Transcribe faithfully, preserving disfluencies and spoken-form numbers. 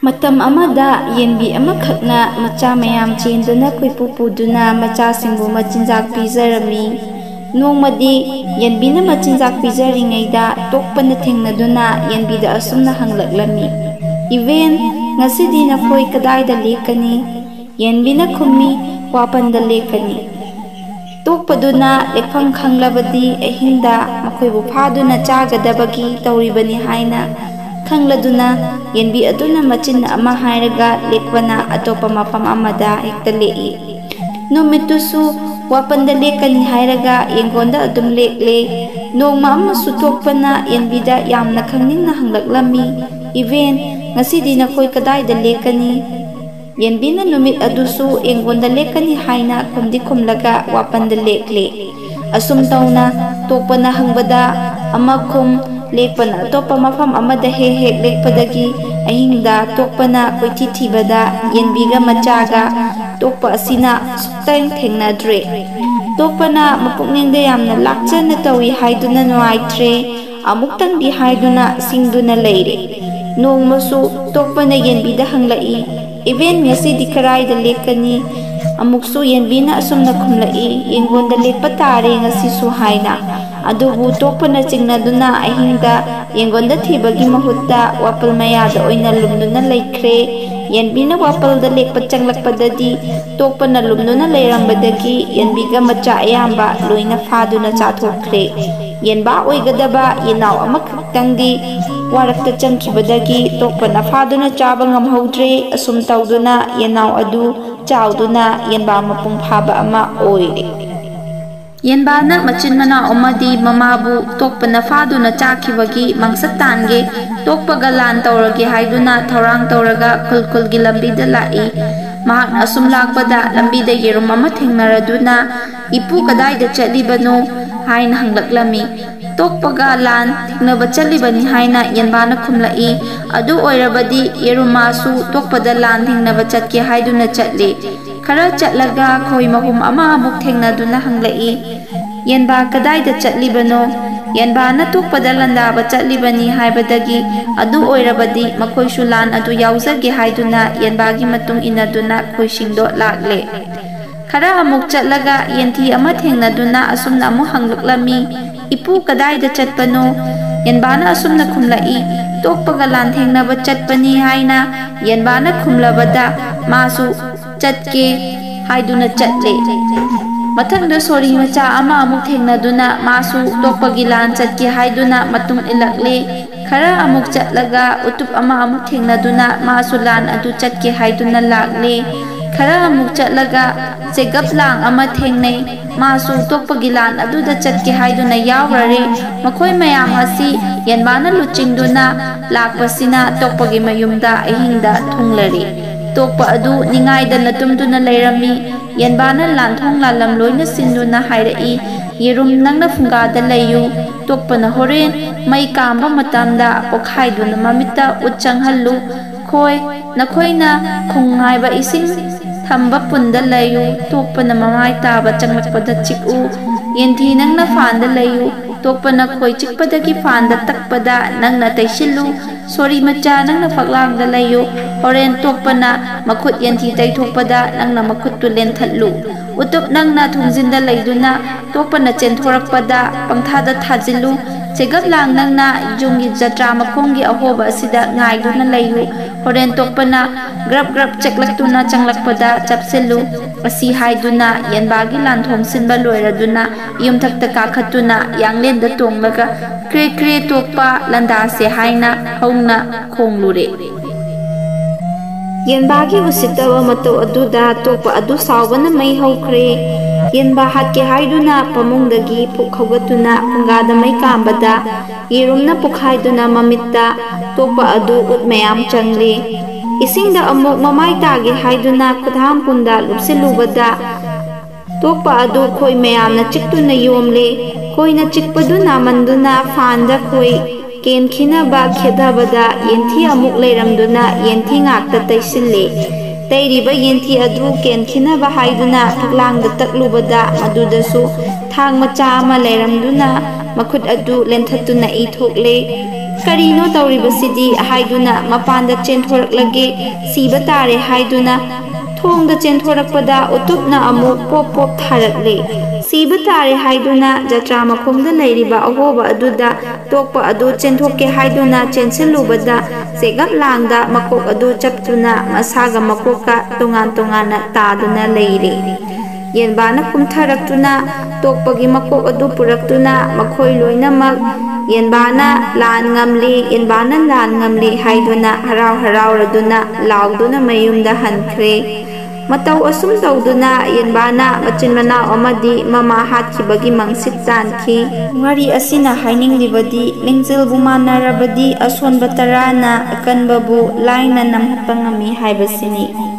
ꯃꯇꯝ ꯑꯃꯗ ꯌꯦꯟꯕꯤ ꯑꯃꯈꯛꯅ ꯃꯆꯥ ꯃꯌꯥꯝ ꯆꯦꯟꯗꯨꯅ ꯀꯣꯏꯄꯨ ꯄꯨꯗꯨꯅ ꯃꯆꯥꯁꯤꯡꯕꯨ ꯃꯆꯤꯟꯖꯥꯛ ꯄꯤꯖꯔꯝꯃꯤ꯫ ꯅꯣꯡꯃꯗꯤ ꯌꯦꯟꯕꯤꯅ ꯃꯆꯤꯟꯖꯥꯛ ꯄꯤꯖꯔꯤꯉꯩꯗ ꯇꯣꯛꯄꯅ ꯊꯦꯡꯅꯗꯨꯅ ꯌꯦꯟꯕꯤꯗ ꯑꯁꯨꯝꯅ ꯍꯪꯂꯛꯂꯝꯃꯤ, "ꯏꯕꯦꯟ, ꯉꯁꯤꯗꯤ ꯅꯈꯣꯏ ꯀꯗꯥꯏꯗ ꯂꯦꯛꯀꯅꯤ?" ꯌꯦꯟꯕꯤꯅ ꯈꯨꯝꯃꯤ, "ꯋꯥꯄꯟꯗ ꯂꯦꯛꯀꯅꯤ"꯫ ꯇꯣꯛꯄꯗꯨꯅ ꯂꯦꯛꯐꯝ ꯈꯪꯂꯕꯗꯤ ꯑꯍꯤꯡꯗ ꯃꯈꯣꯏꯕꯨ ꯐꯥꯗꯨꯅ ꯆꯥꯒꯗꯕꯒꯤ ꯇꯧꯔꯤꯕꯅꯤ ꯍꯥꯏꯅ ꯈꯪꯂꯗꯨꯅ ꯌꯦꯟꯕꯤ ꯑꯗꯨꯅ ꯃꯆꯤꯟ ꯑꯃ ꯍꯥꯏꯔꯒ ꯂꯦꯛꯄꯅ ꯑꯇꯣꯞꯄ ꯃꯐꯝ ꯑꯃꯗ ꯍꯦꯛꯇ ꯂꯦꯛꯏ꯫ ꯅꯨꯃꯤꯠꯇꯨꯁꯨ ꯋꯥꯄꯟꯗ ꯂꯦꯛꯀꯅꯤ ꯍꯥꯏꯔꯒ ꯌꯦꯡꯒꯣꯟꯗ ꯑꯗꯨꯝ ꯂꯦꯛꯂꯦ꯫ ꯅꯣꯡꯃ ꯑꯃꯁꯨ ꯇꯣꯛꯄꯅ ꯌꯦꯟꯕꯤꯗ ꯌꯥꯝꯅ ꯈꯪꯅꯤꯡꯅ ꯍꯪꯂꯛꯂꯝꯃꯤ, "ꯏꯕꯦꯟ, ꯉꯁꯤꯗꯤ ꯅꯈꯣꯏ ꯀꯗꯥꯏꯗ ꯂꯦꯛꯀꯅꯤ?" ꯌꯦꯟꯕꯤꯅ ꯅꯨꯃꯤꯠ ꯑꯗꯨꯁꯨ ꯌꯦꯡꯒꯣꯟꯗ ꯂꯦꯛꯀꯅꯤ ꯍꯥꯏꯅ ꯈꯨꯝꯗꯤ ꯈꯨꯝꯂꯒ ꯋꯥꯄꯟꯗ ꯂꯦꯛꯂꯦ꯫ ꯑꯁꯨꯝ ꯇꯧꯅ ꯇꯣꯛꯄꯅ ꯍꯪꯕꯗ ꯑꯃ ꯈꯨꯝ, ꯂꯦꯛꯄꯅ ꯑꯇꯣꯞꯄ ꯃꯐꯝ ꯑꯃꯗ ꯍꯦꯛ ꯍꯦꯛ ꯂꯦꯛꯄꯗꯒꯤ ꯑꯍꯤꯡꯗ ꯇꯣꯛꯄꯅ ꯀꯣꯏꯊꯤ ꯊꯤꯕꯗ ꯌꯦꯟꯕꯤꯒ ꯃꯆꯥꯒ ꯇꯣꯛꯄ ꯑꯁꯤꯅ ꯁꯨꯛꯊꯦꯡ ꯊꯦꯡꯅꯗ꯭ꯔꯦ꯫ ꯇꯣꯛꯄꯅ ꯃꯄꯨꯛꯅꯤꯡꯗ ꯌꯥꯝꯅ ꯂꯥꯛꯆꯅ ꯇꯧꯏ ꯍꯥꯏꯗꯨꯅ ꯅꯨꯡꯉꯥꯏꯇ꯭ꯔꯦ꯫ ꯑꯃꯨꯛꯇꯪꯗꯤ ꯍꯥꯏꯗꯨꯅ ꯁꯤꯡꯗꯨꯅ ꯂꯩꯔꯦ꯫ ꯅꯣꯡꯃꯁꯨ ꯇꯣꯛꯄꯅ ꯌꯦꯟꯕꯤꯗ ꯍꯪꯂꯛꯏ, "ꯏꯕꯦꯟ, ꯉꯁꯤꯗꯤ ꯀꯔꯥꯏꯗ ꯂꯦꯛꯀꯅꯤ?" ꯑꯃꯨꯛꯁꯨ ꯌꯦꯟꯕꯤꯅ ꯑꯁꯨꯝꯅ ꯈꯨꯝꯂꯛꯏ, "ꯌꯦꯡꯒꯣꯟꯗ ꯂꯦꯛꯄ ꯇꯥꯔꯦ ꯉꯁꯤꯁꯨ" ꯍꯥꯏꯅ꯫ ꯑꯗꯨꯕꯨ ꯇꯣꯛꯄꯅ ꯆꯤꯡꯅꯗꯨꯅ ꯑꯍꯤꯡꯗ ꯌꯦꯡꯒꯣꯟꯗ ꯊꯤꯕꯒꯤ ꯃꯍꯨꯠꯇ ꯋꯥꯄꯜ ꯃꯌꯥꯗ ꯑꯣꯏꯅ ꯂꯨꯝꯗꯨꯅ ꯂꯩꯈ꯭ꯔꯦ꯫ ꯌꯦꯟꯕꯤꯅ ꯋꯥꯄꯜꯗ ꯂꯦꯛꯄ ꯆꯪꯂꯛꯄꯗꯗꯤ ꯇꯣꯛꯄꯅ ꯂꯨꯝꯗꯨꯅ ꯂꯩꯔꯝꯕꯗꯒꯤ ꯌꯦꯟꯕꯤꯒ ꯃꯆꯥ ꯑꯌꯥꯝꯕ ꯂꯣꯏꯅ ꯐꯥꯗꯨꯅ ꯆꯥꯊꯣꯛꯈ꯭ꯔꯦ꯫ ꯌꯦꯟꯕꯥ ꯑꯣꯏꯒꯗꯕ ꯌꯦꯟꯅꯥꯎ ꯑꯃꯈꯛꯇꯪꯗꯤ ꯋꯥꯔꯛꯇ ꯆꯪꯈꯤꯕꯗꯒꯤ ꯇꯣꯛꯄꯅ ꯐꯥꯗꯨꯅ ꯆꯥꯕ ꯉꯝꯍꯧꯗ꯭ꯔꯦ꯫ ꯑꯁꯨꯝ ꯇꯧꯗꯨꯅ ꯌꯦꯟꯅꯥꯎ ꯑꯗꯨ ꯆꯥꯎꯗꯨꯅ ꯌꯦꯟꯕꯥ ꯃꯄꯨꯡ ꯐꯥꯕ ꯑꯃ ꯑꯣꯏꯔꯦ꯫ ꯌꯦꯟꯕꯥꯅ ꯃꯆꯤꯟ ꯃꯅꯥꯎ ꯑꯃꯗꯤ ꯃꯃꯥꯕꯨ ꯇꯣꯛꯄꯅ ꯐꯥꯗꯨꯅ ꯆꯥꯈꯤꯕꯒꯤ ꯃꯪꯁꯠ ꯇꯥꯟꯒꯦ, ꯇꯣꯛꯄꯒ ꯂꯥꯟ ꯇꯧꯔꯒꯦ ꯍꯥꯏꯗꯨꯅ ꯊꯧꯔꯥꯡ ꯇꯧꯔꯒ ꯈꯨꯜ ꯈꯨꯜꯒꯤ ꯂꯝꯕꯤꯗ ꯂꯥꯛꯏ꯫ ꯃꯍꯥꯛꯅ ꯑꯁꯨꯝ ꯂꯥꯛꯄꯗ ꯂꯝꯕꯤꯗ ꯌꯦꯔꯨꯝ ꯑꯃ ꯊꯦꯡꯅꯔꯗꯨꯅ, "ꯏꯄꯨ, ꯀꯗꯥꯏꯗ ꯆꯠꯂꯤꯕꯅꯣ?" ꯍꯥꯏꯅ ꯍꯪꯂꯛꯂꯝꯃꯤ꯫ "ꯇꯣꯛꯄꯒ ꯂꯥꯟ ꯊꯦꯡꯅꯕ ꯆꯠꯂꯤꯕꯅꯤ" ꯍꯥꯏꯅ ꯌꯦꯟꯕꯥꯅ ꯈꯨꯝꯂꯛꯏ꯫ "ꯑꯗꯨ ꯑꯣꯏꯔꯕꯗꯤ ꯌꯦꯔꯨꯝꯃꯥꯁꯨ ꯇꯣꯛꯄꯗ ꯂꯥꯟ ꯊꯦꯡꯅꯕ ꯆꯠꯀꯦ ꯍꯥꯏꯗꯨꯅ ꯆꯠꯂꯤ꯫ ꯈꯔ ꯆꯠꯂꯒ ꯈꯣꯏ ꯃꯍꯨꯝ ꯑꯃ ꯑꯃꯨꯛ ꯊꯦꯡꯅꯗꯨꯅ ꯍꯪꯂꯛꯏ", "ꯌꯦꯟꯕꯥ ꯀꯗꯥꯏꯗ ꯆꯠꯂꯤꯕꯅꯣ? ꯌꯦꯟꯕꯥꯅ ꯇꯣꯛꯄꯗ ꯂꯥꯟꯗꯥꯕ ꯆꯠꯂꯤꯕꯅꯤ ꯍꯥꯏꯕꯗꯒꯤ, ꯑꯗꯨ ꯑꯣꯏꯔꯕꯗꯤ ꯃꯈꯣꯏꯁꯨ ꯂꯥꯟ ꯑꯗꯨ ꯌꯥꯎꯖꯒꯦ" ꯍꯥꯏꯗꯨꯅ ꯌꯦꯟꯕꯥꯒꯤ ꯃꯇꯨꯡ ꯏꯟꯅꯗꯨꯅ ꯈꯣꯏꯁꯤꯡꯗꯣ ꯂꯥꯛꯂꯦ꯫ ꯈꯔ ꯑꯃꯨꯛ ꯆꯠꯂꯒ ꯌꯦꯟꯊꯤ ꯑꯃ ꯊꯦꯡꯅꯗꯨꯅ ꯑꯁꯨꯝꯅ ꯑꯃꯨꯛ ꯍꯪꯂꯛꯂꯝꯃꯤ, "ꯏꯄꯨ, ꯀꯗꯥꯏꯗ ꯆꯠꯄꯅꯣ?" ꯌꯦꯟꯕꯥꯅ ꯑꯁꯨꯝꯅ ꯈꯨꯝꯂꯛꯏ, "ꯇꯣꯛꯄꯒ ꯂꯥꯟꯊꯦꯡꯅꯕ ꯆꯠꯄꯅꯤ" ꯍꯥꯏꯅ ꯌꯦꯟꯕꯥꯅ ꯈꯨꯝꯂꯕꯗ, ꯃꯥꯁꯨ ꯆꯠꯀꯦ ꯍꯥꯏꯗꯨꯅ ꯆꯠꯂꯦ꯫ ꯃꯊꯪꯗ ꯁꯣꯔꯤ ꯃꯆꯥ ꯑꯃ ꯑꯃꯨꯛ ꯊꯦꯡꯅꯗꯨꯅ ꯃꯥꯁꯨ ꯇꯣꯛꯄꯒꯤ ꯂꯥꯟ ꯆꯠꯀꯦ ꯍꯥꯏꯗꯨꯅ ꯃꯇꯨꯡ ꯏꯜꯂꯛꯂꯦ꯫ ꯈꯔ ꯑꯃꯨꯛ ꯆꯠꯂꯒ ꯎꯇꯨꯞ ꯑꯃ ꯑꯃꯨꯛ ꯊꯦꯡꯅꯗꯨꯅ ꯃꯥꯁꯨ ꯂꯥꯟ ꯑꯗꯨ ꯆꯠꯀꯦ ꯍꯥꯏꯗꯨꯅ ꯂꯥꯛꯂꯦ꯫ ꯈꯔ ꯑꯃꯨꯛ ꯆꯠꯂꯒ ꯆꯦꯒꯞ ꯂꯥꯡ ꯑꯃ ꯊꯦꯡꯅꯩ꯫ ꯃꯥꯁꯨ ꯇꯣꯛꯄꯒꯤ ꯂꯥꯟ ꯑꯗꯨꯗ ꯆꯠꯀꯦ ꯍꯥꯏꯗꯨꯅ ꯌꯥꯎꯔꯔꯦ꯫ ꯃꯈꯣꯏ ꯃꯌꯥꯝ ꯑꯁꯤ ꯌꯦꯟꯕꯥꯅ ꯂꯨꯆꯤꯡꯗꯨꯅ ꯂꯥꯛꯄꯁꯤꯅ ꯇꯣꯛꯄꯒꯤ ꯃꯌꯨꯝꯗ ꯑꯍꯤꯡꯗ ꯊꯨꯡꯂꯔꯦ꯫ ꯇꯣꯛꯄ ꯑꯗꯨ ꯅꯤꯡꯉꯥꯏꯗꯅ ꯇꯨꯝꯗꯨꯅ ꯂꯩꯔꯝꯃꯤ꯫ ꯌꯦꯟꯕꯥꯅ ꯂꯥꯟꯊꯣꯡ ꯂꯥꯜꯂꯝ ꯂꯣꯏꯅ ꯁꯤꯟꯗꯨꯅ ꯍꯥꯏꯔꯛꯏ, "ꯌꯦꯔꯨꯝ, ꯅꯪꯅ ꯐꯨꯡꯒꯥꯗ ꯂꯩꯌꯨ꯫ ꯇꯣꯛꯄꯅ ꯍꯣꯔꯦꯟ ꯃꯩ ꯀꯥꯝꯕ ꯃꯇꯝꯗ ꯄꯣꯛꯈꯥꯏꯗꯨꯅ ꯃꯃꯤꯠꯇ ꯎꯠ ꯆꯪꯍꯜꯂꯨ꯫ ꯈꯣꯏ, ꯅꯈꯣꯏꯅ ꯈꯣꯡ ꯉꯥꯏꯕ ꯏꯁꯤꯡ ꯊꯝꯕ ꯄꯨꯟꯗ ꯂꯩꯌꯨ꯫ ꯇꯣꯛꯄꯅ ꯃꯃꯥꯏ ꯇꯥꯕ ꯆꯪꯂꯛꯄꯗ ꯆꯤꯛꯎ꯫ ꯌꯦꯟꯊꯤ, ꯅꯪꯅ ꯐꯥꯟꯗ ꯂꯩꯌꯨ꯫ ꯇꯣꯛꯄꯅ ꯈꯣꯏ ꯆꯤꯛꯄꯗꯒꯤ ꯐꯥꯟꯗ ꯇꯛꯄꯗ ꯅꯪꯅ ꯇꯩꯁꯤꯜꯂꯨ꯫ ꯁꯣꯔꯤ ꯃꯆꯥ, ꯅꯪꯅ ꯐꯛꯂꯥꯡꯗ ꯂꯩꯌꯨ꯫ ꯍꯣꯔꯦꯟ ꯇꯣꯛꯄꯅ ꯃꯈꯨꯠ ꯌꯦꯟꯊꯤ ꯇꯩꯊꯣꯛꯄꯗ ꯅꯪꯅ ꯃꯈꯨꯠꯇꯨ ꯂꯦꯟꯊꯠꯂꯨ꯫ ꯎꯇꯨꯞ, ꯅꯪꯅ ꯊꯣꯡꯖꯤꯟꯗ ꯂꯩꯗꯨꯅ ꯇꯣꯛꯄꯅ ꯆꯦꯟꯊꯣꯔꯛꯄꯗ ꯄꯪꯊꯥꯗ ꯊꯥꯖꯤꯜꯂꯨ꯫ ꯆꯦꯒꯞ ꯂꯥꯡ, ꯅꯪꯅ ꯌꯨꯝꯒꯤ ꯖꯇ꯭ꯔꯥ ꯃꯈꯣꯡꯒꯤ ꯑꯍꯣꯕ ꯑꯁꯤꯗ ꯉꯥꯏꯗꯨꯅ ꯂꯩꯌꯨ꯫ ꯍꯣꯔꯦꯟ ꯇꯣꯛꯄꯅ ꯒ꯭ꯔꯞ ꯒ꯭ꯔꯞ ꯆꯦꯛꯂꯛꯇꯨꯅ ꯆꯪꯂꯛꯄꯗ ꯆꯞꯁꯤꯜꯂꯨ꯫ ꯑꯁꯤ ꯍꯥꯏꯗꯨꯅ ꯌꯦꯟꯕꯥꯒꯤ ꯂꯥꯟꯊꯣꯡ ꯁꯤꯟꯕ ꯂꯣꯏꯔꯗꯨꯅ ꯌꯨꯝꯊꯛꯇ ꯀꯥꯈꯠꯇꯨꯅ ꯌꯥꯡꯂꯦꯟꯗ ꯇꯣꯡꯂꯒ ꯀ꯭ꯔꯦ ꯀ꯭ꯔꯦ ꯇꯣꯛꯄ ꯂꯥꯟꯗꯥꯁꯦ ꯍꯥꯏꯅ ꯍꯧꯅ ꯈꯣꯡꯂꯨꯔꯦ꯫ ꯌꯦꯟꯕꯥꯒꯤ ꯎꯁꯤꯠꯇꯕ ꯃꯇꯧ ꯑꯗꯨꯗ ꯇꯣꯛꯄ ꯑꯗꯨ ꯁꯥꯎꯕꯅ ꯃꯩ ꯍꯧꯈ꯭ꯔꯦ꯫ ꯌꯦꯟꯕꯥ ꯍꯥꯠꯀꯦ ꯍꯥꯏꯗꯨꯅ ꯐꯃꯨꯡꯗꯒꯤ ꯄꯨꯛ ꯍꯧꯒꯠꯇꯨꯅ ꯐꯨꯡꯒꯥꯗ ꯃꯩ ꯀꯥꯝꯕꯗ ꯌꯦꯔꯨꯝꯅ ꯄꯣꯛꯈꯥꯏꯗꯨꯅ ꯃꯃꯤꯠꯇ ꯇꯣꯛꯄ ꯑꯗꯨ ꯎꯠ ꯃꯌꯥꯝ ꯆꯪꯂꯦ꯫ ꯏꯁꯤꯡꯗ ꯑꯃꯨꯛ ꯃꯃꯥꯏ ꯇꯥꯒꯦ ꯍꯥꯏꯗꯨꯅ ꯈꯨꯠꯍꯥꯝ ꯄꯨꯟꯗ ꯂꯨꯞꯁꯤꯜꯂꯨꯕꯗ ꯇꯣꯛꯄ ꯑꯗꯨ ꯈꯣꯏ ꯃꯌꯥꯝꯅ ꯆꯤꯛꯇꯨꯅ ꯌꯣꯝꯂꯦ꯫ ꯈꯣꯏꯅ ꯆꯤꯛꯄꯗꯨ ꯅꯥꯃꯟꯗꯨꯅ ꯐꯥꯟꯗ ꯈꯣꯏ ꯀꯦꯟꯈꯤꯅꯕ ꯈꯦꯊꯕꯗ ꯌꯦꯟꯊꯤ ꯑꯃꯨꯛ ꯂꯩꯔꯝꯗꯨꯅ ꯌꯦꯟꯊꯤ ꯉꯥꯛꯇ ꯇꯩꯁꯤꯜꯂꯦ꯫ ꯂꯩꯔꯤꯕ ꯌꯦꯟꯊꯤ ꯑꯗꯨ ꯀꯦꯟꯈꯤꯅꯕ ꯍꯥꯏꯗꯨꯅ ꯐꯛꯂꯥꯡꯗ ꯇꯛꯂꯨꯕꯗ, ꯃꯗꯨꯗꯁꯨ ꯊꯥꯡ ꯃꯆꯥ ꯑꯃ ꯂꯩꯔꯝꯗꯨꯅ ꯃꯈꯨꯠ ꯑꯗꯨ ꯂꯦꯟꯊꯠꯇꯨꯅ ꯏ ꯊꯣꯛꯂꯦ꯫ "ꯀꯔꯤꯅꯣ ꯇꯧꯔꯤꯕꯁꯤꯗꯤ?" ꯍꯥꯏꯗꯨꯅ ꯃꯄꯥꯟꯗ ꯆꯦꯟꯊꯣꯔꯛꯂꯒꯦ, ꯁꯤꯕ ꯇꯥꯔꯦ ꯍꯥꯏꯗꯨꯅ ꯊꯣꯡꯗ ꯆꯦꯟꯊꯣꯔꯛꯄꯗ ꯎꯇꯨꯞꯅ ꯑꯃꯨꯛ ꯄꯣꯞ ꯄꯣꯞ ꯊꯥꯔꯛꯂꯦ꯫ ꯁꯤꯕ ꯇꯥꯔꯦ ꯍꯥꯏꯗꯨꯅ ꯖꯇ꯭ꯔꯥ ꯃꯈꯣꯡꯗ ꯂꯩꯔꯤꯕ ꯑꯍꯣꯕ ꯑꯗꯨꯗ ꯇꯣꯛꯄ ꯑꯗꯨ ꯆꯦꯟꯊꯣꯛꯀꯦ ꯍꯥꯏꯗꯨꯅ ꯆꯦꯟꯁꯤꯜꯂꯨꯕꯗ, ꯆꯦꯒꯞ ꯂꯥꯡꯗ ꯃꯀꯣꯛ ꯑꯗꯨ ꯆꯞꯇꯨꯅ ꯃꯁꯥꯒ ꯃꯀꯣꯛꯀ ꯇꯣꯉꯥꯟ ꯇꯣꯉꯥꯟꯅ ꯇꯥꯗꯨꯅ ꯂꯩꯔꯦ꯫ ꯌꯦꯟꯕꯥꯅ ꯀꯨꯝꯊꯔꯛꯇꯨꯅ ꯇꯣꯛꯄꯒꯤ ꯃꯀꯣꯛ ꯑꯗꯨ ꯄꯨꯔꯛꯇꯨꯅ ꯃꯈꯣꯏ ꯂꯣꯏꯅꯃꯛ, "ꯌꯦꯟꯕꯥꯅ ꯂꯥꯟ ꯉꯝꯂꯤ, ꯌꯦꯟꯕꯥꯅ ꯂꯥꯟ ꯉꯝꯂꯤ" ꯍꯥꯏꯗꯨꯅ ꯍꯔꯥꯎ ꯍꯔꯥꯎꯔꯗꯨꯅ ꯂꯥꯎꯗꯨꯅ ꯃꯌꯨꯝꯗ ꯍꯟꯈ꯭ꯔꯦ꯫ ꯃꯇꯧ ꯑꯁꯨꯝ ꯇꯧꯗꯨꯅ ꯌꯦꯟꯕꯥꯅ ꯃꯆꯤꯟ ꯃꯅꯥꯎ ꯑꯃꯗꯤ ꯃꯃꯥ ꯍꯥꯠꯈꯤꯕꯒꯤ ꯃꯪꯁꯤꯠ ꯇꯥꯟꯈꯤ꯫ ꯋꯥꯔꯤ ꯑꯁꯤꯅ ꯍꯥꯏꯅꯤꯡꯂꯤꯕꯗꯤ, ꯂꯤꯡꯖꯦꯜꯕꯨ ꯃꯥꯟꯅꯔꯕꯗꯤ ꯑꯁꯣꯟꯕ ꯇꯔꯥꯅ ꯑꯀꯟꯕꯕꯨ ꯂꯥꯏꯅ ꯅꯝꯍꯠꯄ ꯉꯝꯃꯤ ꯍꯥꯏꯕꯁꯤꯅꯤ꯫